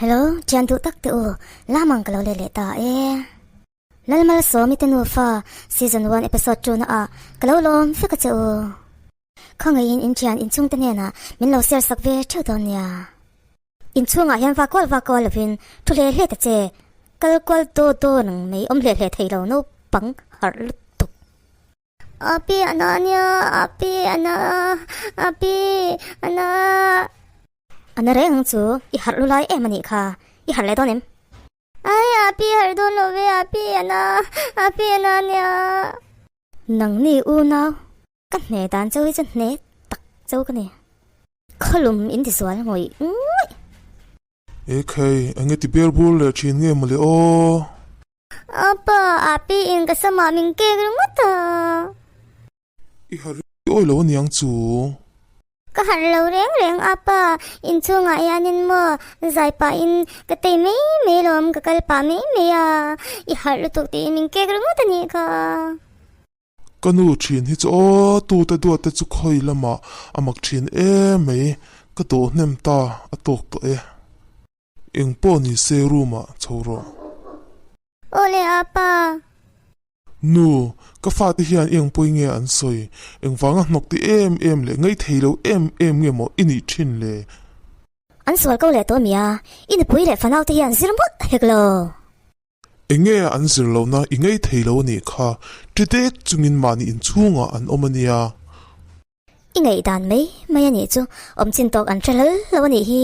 Hello, thian duh tak te u, lamang ka lo let leh ta e. Lalmalsawmi te nufa season one episode two na ah ka lo lawm vek a che u. Khawngaihin in thian inchhung te hnenah min lo share sak ve theuh dawn nia. Inchhungah hian va kual va kual lovin thu hle hle ta che, kal kual daw daw nang mai awm hle hle thei lo naupang harh lutuk. Api ana ania, api ana, api ana. Ana reng ang chu, i harh lu lai em anih kha, i harh leh dawn em? Ai api harh dawn lo ve, api ana, api ana ania. Nangni unau, ka hne dan chau hi chu hne tak chau ka ni. Khawlum in ti zual ngawih ngawih. Ekhei, enge ti ber bur leh thin nge mawle aw? Apa, api in ka samah min kek ringawt a. I harh awi lo aniang chu. Ka harh lo reng reng apa, inchhungah hianin maw zai pahin ka tei mai mai lawm, ka kal pah mai mai a, i harh lutuk tiin min kek ringawt anih kha. Ka nu thin hi chu aw, tute duat te chu khawi lamah a mak thin em mai, ka dawh hnem ta a tawk tawh e. Eng pawh ni se room ah chho rawh. Aw le apa. Nu, ka fate hian eng pawi nge an sawi? Engvanga hnawk ti em em leh ngaithei lo em em nge maw i nih thin le? An sual ko leh tawh mia, i nupui leh fanau te hian zir mawlh hek lo. Enge an zir lohna i ngaithei lo anih kha, ṭi dek chungin mahni inchhungah an awm ania. I ngaihdan mai mai anih chu awm chin tawk an hre hlal lo anih hi.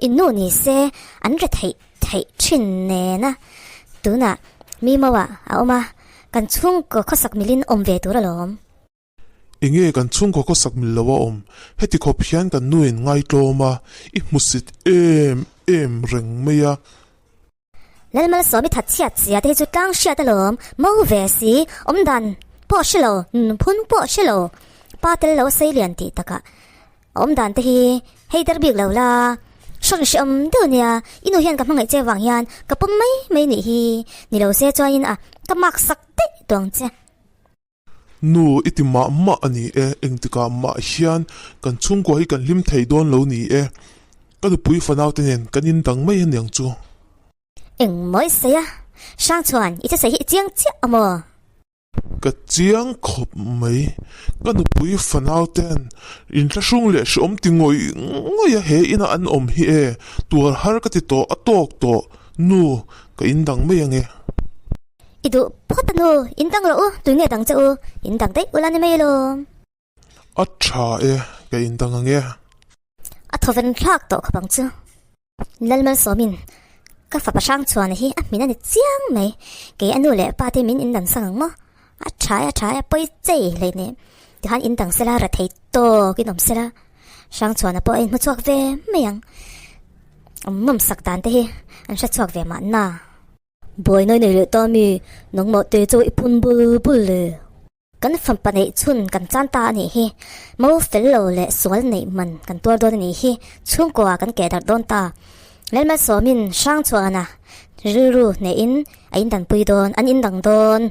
In nu ni se an re theih theih thin nen a, tunah mi mau ah a awm a, kan chhungkaw khawsak milin awm ve tur alawm. Enge kan chhungkaw khawsak mil lo a awm? Heti khawp hian kan nu in ngaitlawm a, i hmusit em em reng mai a. Lalmalsawmi that chhiat zia te hi chu tlang hriat alawm, mo ve si, awmdan pawh hre lo, nunphun pawh hre lo, pa tel lo sei lian tih takah awmdan te hi hei der bik lo la, hrawn hreawm deuh nia, i nu hian ka hmangaih che vang hian ka pawm mai mai nih hi, ni lo se chuanin a ka mark sak daih tawh ang che. Nu i ti mah mah a ni e, engtikah mah hian kan chhungkua hi kan hlim thei dawn lo ni e, ka nupui fanau te nen kan indang mai aniang chu. Eng mawi sawi a, Hrangchhuan i thusawi hi i chiang chiah a maw? Ka chiang khawp mai, ka nupui fanau ten inthlahrung leh hrehawm ti ngawih ngawih a he ina an awm hi e, tuar har ka ti tawh a tawk tawh, nu ka indang mai ange. I duh phawt a nu, in dang rawh u, tui nge dang che u, in dang daih ula ni mai alawm. A tha e, ka in dang ang e. A thawven thlak tawh khawp ang chu. Lalmalsawmin, ka fapa Hrangchhuana hi a hmin a ni chiang mai, kei a nu leh pa te min in dan sang ang maw? A tha e, a tha e, a pawi chei hlei nen. Tihian in dang sela, ra thei tawk in awm sela, Hrangchhuana pawh a inhmu chhuak ve mai ang. Awm nawmsak dan te hi an hre chhuak ve mahna. Buai nai nei leh ta mi, nangmah te chu i phun bul bul le. Kan fapa neih chhun kan chan ta a nih hi, mo fel lo leh sual neih man kan tuar dawn a nih hi, chhungkua kan keh darh dawn ta. Lalmalsawmin Hrangchhuana rilru hnehin a indanpui dawn, an indang dawn.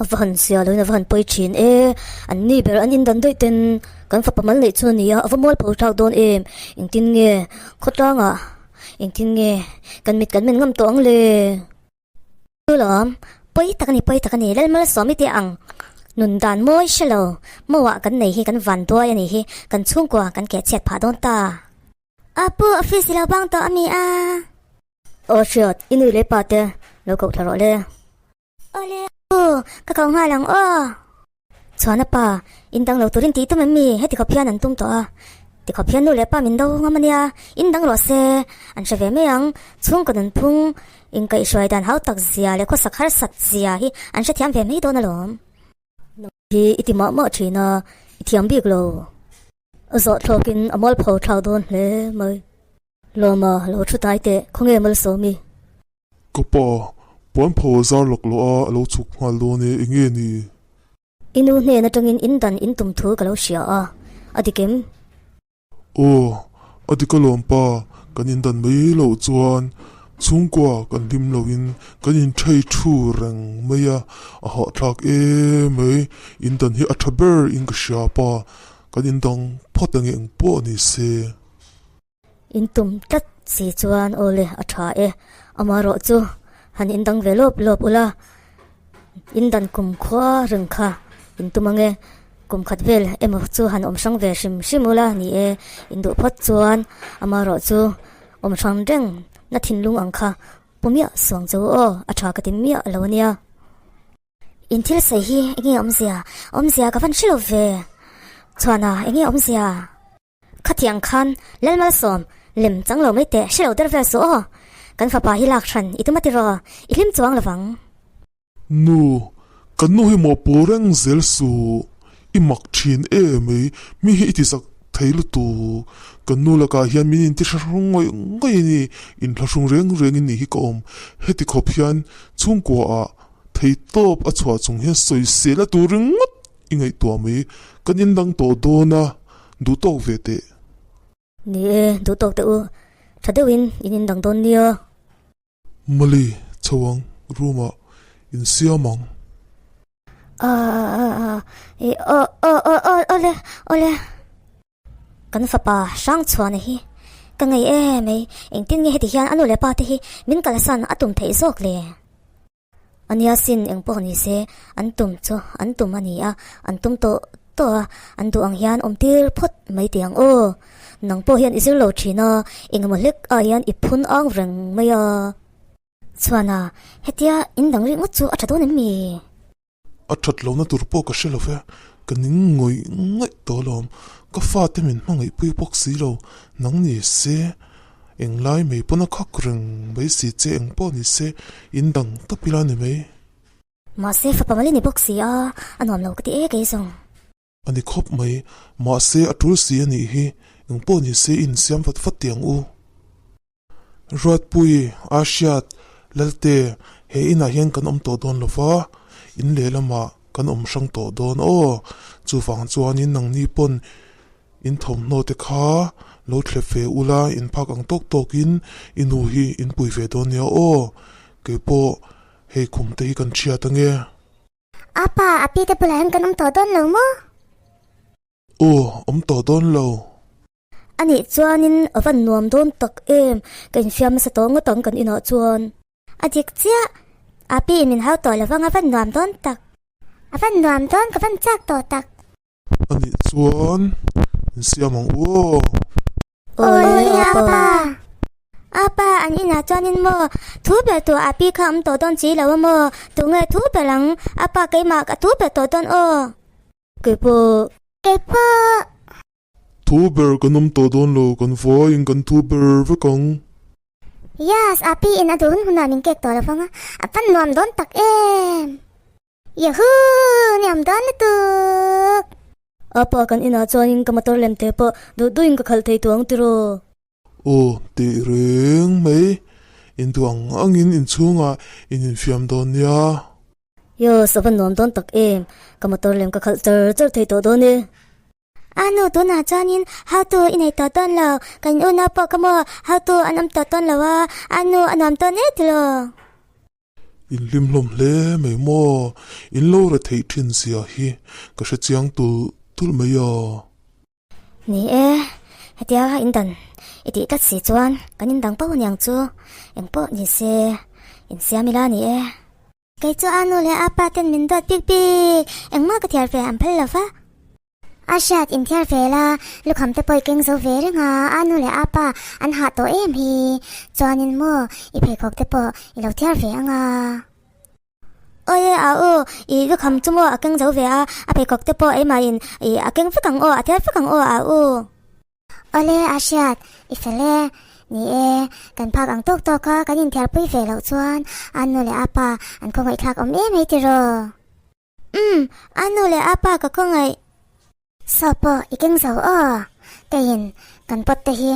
A va han zia loin a va han pawi thin e, an ni ber an indan daih ten kan fapa mal neih chu a ni a, a va mual pho thlak dawn em, engtin nge khawtlangah engtin nge kan mit kan men ngam tawh ang le? Chu lawm, pawi tak a ni pawi tak a ni, Lalmalsawmi te ang nun dan mawi hre lo, mawah kan nei hi kan van duai a nih hi, kan chhungkua kan keh chhiat phah dawn ta. Apu office i lo bang tawh a mi a? Aw hriat, i nu leh pa te lo koh thla rawh le. Awle u, ka ko nghal ang aw. Chhuana pa, in dang lo turin tih tum em mi? Heti khawp hian an tum tawh a. Ti khawp hian nu leh pa min do ngam a nia, in dang rawh se, an hre ve mai ang. Chhungkaw nunphung, inkaihhruai dan hau tak zia leh khawsak harsat zia hi an hrethiam ve mai dawn alawm. Nang hi i ti mah mah thin a, i thiam bik lo. A zawh thlawkin a mualpho thlak dawn hle mai. Lawma lo thu tai teh, khawnge Malsawmi? Ka pa, puan pho a zar lawk loh a, a lo chhuk nghal dawn e, enge ni? I nu hnen atangin in dan in tum thu ka lo hria a, a dik em? Aw, a dik alawm pa, kan in dan mai loh chuan chhungkua kan hlim loin kan in thei thu reng mai a, a hahthlak em mai, in dan hi a tha ber in ka hria pa, kan in dang phawt ange eng pawh ni se. In tum tlat Si chuan aw le a tha e, amaherawh chu han indang ve lawp lawp ula, indan kum khua reng kha in tum ange, kum khat vel emaw chu han awm hrang ve hrim hrim ula ni e, induh phawt chuan amaherawh chu awm hrang reng na thinlung ang kha pu miah suang chu aw a tha ka ti miah lo ania. In thil sawi hi enge awmzia? Awmzia ka van hre lo ve. Chhuana enge awmzia? Khatiang khan Lalmalsawm lem chang lo mai teh hre lo der vel suh aw. Kan fapa hi lak hran i tum a tiraw? I hlim chuang lovang. Nu, kan nu hi mawhpuh reng zel suh. I mak thin e mai, mi hi i ti zak thei lutuk. Kan nu lakah hian min inti hrahrung ngawih ngawih a ni, inhlahrung reng rengin ni hi ka awm. Heti khawp hian chhungkuaah Thei tawp a chhuah chung hian sawisel a tur ringawt i ngaihtuah mai, kan indang tawh dawn a, duh tawk ve teh. Ni e, duh tawk teh u, tha deuhin in indang dawn nia. Mali, chho ang, room ah insiam ang. Awle, awle. Kan fapa Hrangchhuana hi ka ngei em mai, engtin nge heti hian a nu leh pa te hi min kalsan a tum theih zawk le? Ania sin eng pawh ni se an tum chu an tum a ni a, an tum tawh tawh a, an duh ang hian awm tir phawt mai tih ang aw. Nang pawh hian i zir lo thin a, engemaw hlek ah hian i phun ang reng mai a. Chhuana, hetia in dang rih ngawt chu a tha dawn em mi? A that lohna tur pawh ka hre lo ve, ka ning ngawih ngawih tawh alawm, ka fate min hmangaihpui bawk si lo, nang ni se englai mai pawn a khak reng mai si che eng pawh ni se in dang tawp ila ni mai. Mahse fapa mali ni bawk si a, a nuam lo ka ti e kei zawng. A ni khawp mai, mahse a tul si a nih hi, eng pawh ni se insiam vat vat teh ang u. Ruatpui, Ahriat, Lalte, he inah hian kan awm tawh dawn lo va, in lehlamah kan awm hrang tawh dawn aw. Chuvang chuanin nangni pawn in thawmhnaw te kha lo thlep ve ula, in phak ang tawk tawkin i nu hi in pui ve dawn nia aw. Keipawh hei khum te hi kan hriat ange. Apa, a pi te bulah hian kan awm tawh dawn lo maw? Aw, awm tawh dawn lo. A nih chuanin a van nuam dawn tak em, ka infiam nasa tawh ngawt ang kan inah chuan. A dik chiah, a pi in min hau tawh lovang a van nuam dawn tak. A van nuam dawn ka van chak tawh tak. A nih chuan insiam ang u aw. Awle apa. Apa an inah chuanin maw thu ber tur a pi kha awm tawh dawn si lo a maw, tunge thu ber ang, apa keimah ka thu ber tawh dawn aw. Keipawh. Keipawh. Thu ber kan awm tawh dawn lo, kan vaiin kan thu ber vek ang. Yes, Api in a duh hun hunah min kek tawh lo vang a, a pan nuam dawn tak em. Yahoo! Ni awm dawn lutuk. Apa kan inah chuanin ka motor lem te pawh duh duhin ka khalh thei tawh ang tiraw. Aw, tih reng mai. In duh ang angin inchhungah in infiam dawn nia. Yes, a va nuam dawn tak em. Ka motor lem ka khalh char char thei tawh dawn e. A nu tunah chuanin hautu i nei tawh dawn lo, kan unau pawh ka maw hautu an awm tawh dawn lo a, a nu a nuam dawn e tilo. In hlim hlawm hle mai maw, in lo re theih thin zia hi ka hre chiang tulh tulh mai a. Ni e, hetia in dan i tih tlat si chuan kan in dang pauh aniang chu, engpawh ni se insiam ila ni e. Kei chu a nu leh a pa ten min dawt bik bik, engmah ka thiar ve an phal lo va. A hriat inthiar ve la, lukham te pawh i keng zo ve reng a, a nu leh a pa an hah tawh em hi. Chuanin maw i pheikhawk te pawh i lo thiar ve ang a. Awi a u, i lukham chu maw a keng zo ve a, a pheikhawk te pawh eimahin i a keng vek ang aw, a thiar vek ang aw a u. Awle a hriat, i fel e. Ni e, kan phak ang tawk tawk a, kan inthiarpui ve loh chuan a nu leh a pa an khawngaihthlak awm em hei tiraw? Umm, a nu leh a pa ka khawngaih. Saw pawh i keng zo aw, keiin kan pot te hi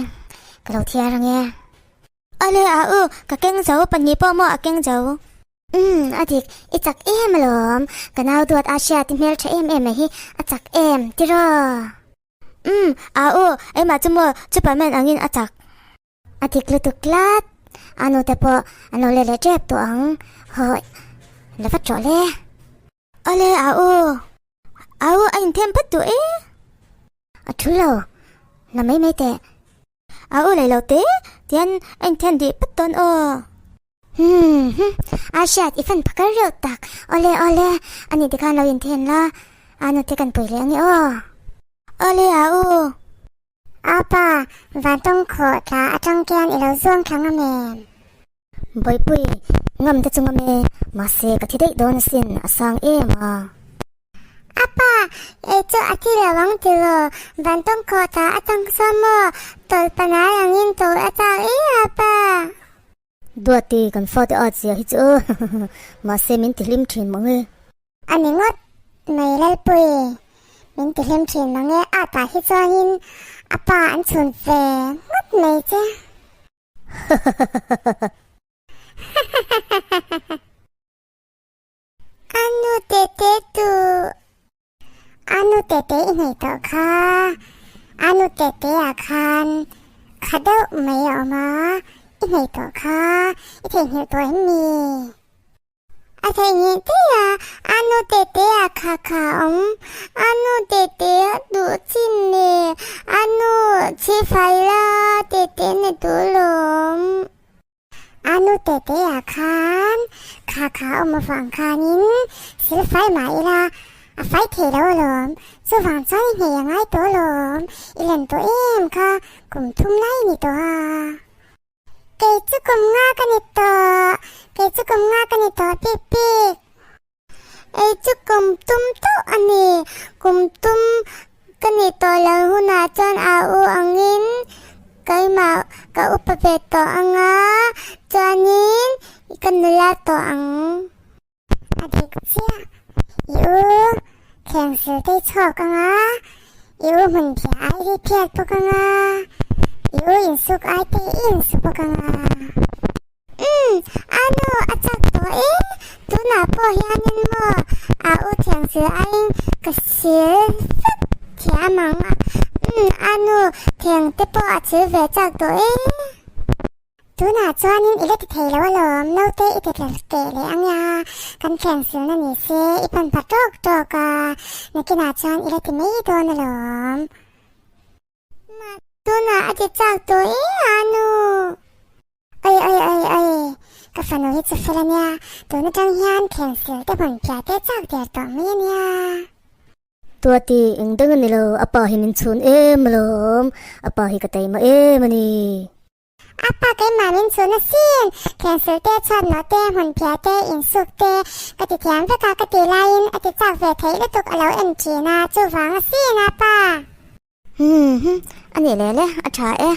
ka lo thiar ang e. Awle a u, ka keng zo, pahnih pawh maw a keng zo. Umm, a dik, i chak em alawm, ka nau duat a hriat i hmeltha em em mai hi a chak em tiraw? Umm, a u, engmah chu maw Superman angin a chak. A dik lutuk tlat, a nute pawh an lo let leh tep tawh ang, haw la vat rawh le. Awle a u, a u a inthem phat duh e. A thu lo, la mai mai teh. A u lei lo te, Tian a inthen dih pat dawn aw. Hmm hmm, a hriat i fan phakar reuh tak. Awle awle, ani te khan lo inthen la, a nute kan pui leh ange aw. Awle a u. A pa, vantawng khawh tla atang kian i lo zuang thla ngam em? Bawihpui, ngam te chu ngam e, mahse ka thi daih dawn asin, a sang em a. A pa, ei chu a thi lo ang tiraw, vantawng khawh tla atang sawn maw, tawlh panai angin tawlh a chak e a pa. Duati, kan fate at zia hi chu mahse min tihlim thin mang e. A ni ngawt mai Lalpui, min tihlim thin mang e, at ah hi chuanin a pa an chhun ve ngawt mai che. A nu tete tu. A nu tete i nei tawh kha. A nu tete ah khan kha deuh mai a awm a, i nei tawh kha, i theihnghilh tawh em ni? A theihnghilh daih a, a nu tete ah kha kha a awm. A nu tete a duh chin le, a nu chhifai la tete ni duh lawm. A nu tete ah khan kha kha awm avang khanin sil fai mah ila a fai thei lo alawm, chuvang chuan i nghei a ngai tawh alawm, i len tawh em kha kum thum lai i ni tawh a. Kei chu kum nga ka ni tawh, kei chu kum nga ka ni tawh bik bik. Ei chu kum tum tawh a ni, kum tum ka nih tawh loh hunah chuan a u angin keimah ka upa ve tawh anga chuanin ka nula tawh ang. A dik chiah, i u thleng sil te i chhawk anga, i u hmun phiah ai hi phiat bawk anga, i u insuk ai te i insu bawk anga. Umm, a nu a chak tawh e, tunah pawh hianin maw a u thiang sil aiin ka sil vek thiam ang a, umm, a nu thiang te pawh a chil ve chak tawh e. Tunah chuanin i la ti thei lo alawm, naute i ti tlel teh leh ang ia, kan thiang silna ni se i pan pah tawk tawk a, nakinah chuan i la ti mai dawn alawm. Mah tunah a ti chak tawh e a nu. Oi oi oi oi, ka fanu hi chu fel ania, tun atang hian thlengsil te hmun phiah te chak der tawh mai ania. Tuati eng dang a ni lo, a pa hi min chhun em alawm, a pa hi ka taima em a ni. A pa keimah min chhun asin, thlengsil te chhuat nawh te, hmun phiah te, insuk te ka ti thiam vek a ka tih laiin a ti chak ve theih lutuk a lo en thin a, chuvang asin a pa. Hmm hmm, a nih leh le, a tha e.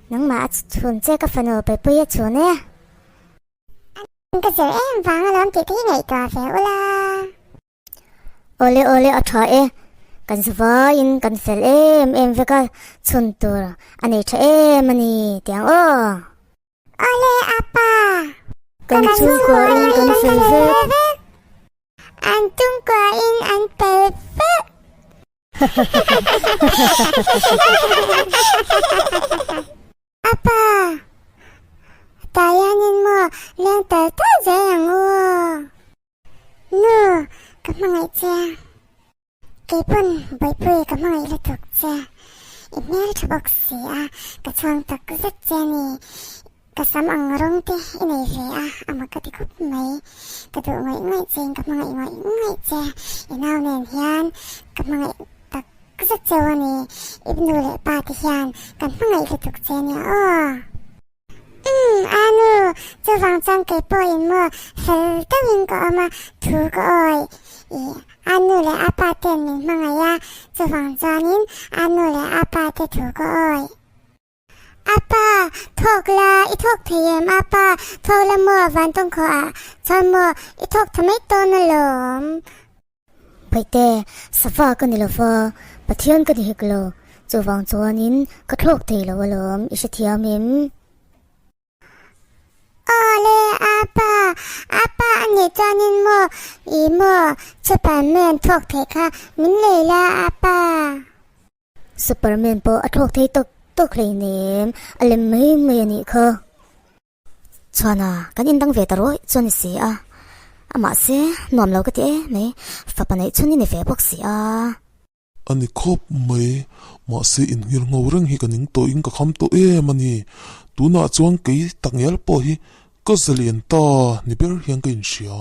Nangmah a chhun che ka fanu Peipui a chhun e. Ka zir em vang alawm tih te hi ngaihtuah ve ula. Awle awle a tha e, kan zavaiin kan fel em em vek a, chhun tur a nei tha em a ni tiang aw. Awle apa. Kan chhungkua in kan fel vek. An chhungkua in an fel vek. Apa. Tah hianin maw leng tal tal zel ang u aw. Nu, ka hmangaih che a. Keipawn Bawihpui ka hmangaih lutuk che. I hmel tha bawk si a, ka chhuang tak zet che a ni. Ka sam ang rawng te i nei ve a, a mak ka ti khawp mai. Ka duh ngawih ngawih che in ka hmangaih ngawih ngawih che. I nau nen hian ka hmangaih tak zet cheu a ni. I nu leh pa te hian kan hmangaih lutuk che a nia aw. Umm, a nu, chuvang chuan kei pawhin maw fel deuhin ka awm a, thu ka awih. Ih, a nu leh a pa ten min hmangaih a, chuvang chuanin a nu leh a pa te thu ka awih. A pa, thawk la, i thawk thei em a pa, thawk la maw Vantawngkhawh ah chuan maw i thawk tha mai dawn alawm. Paihte, sava ka ni lova, Pathian ka ni hek lo, chuvang chuanin ka thlawk thei lo alawm, i hrethiam em? Awle, apa, apa a nih chuanin maw, i maw, Superman thlawk theih kha min lei la, apa. Superman pawh a thlawk thei tawk tawk hleinem, a lem mai mai a nih kha. Chhuana, kan indang ve ta rawih chuan i si a, amah se nuam lo ka ti e mai, fapa neih chhun i ni ve bawk si a. A ni khawp mai, mahse inhngir ngho reng hi ka ning tawhin ka kham tawh em a ni. Tunah chuan kei takngial pawh hi ka zalian ta ni ber hian ka inhria.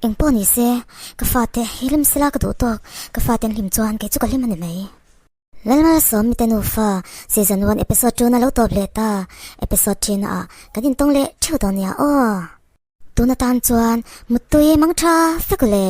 Engpawh ni se, ka fate hi hlim sela ka duh tawk, ka fate an hlim chuan kei chu ka hlim a ni mai. Lalmalsawm mite nufa season one episode tuna lo tawp leh ta, episode thin ah kan intawng leh theuh dawn nia aw. Tun atan chuan muttui mang tha fek le.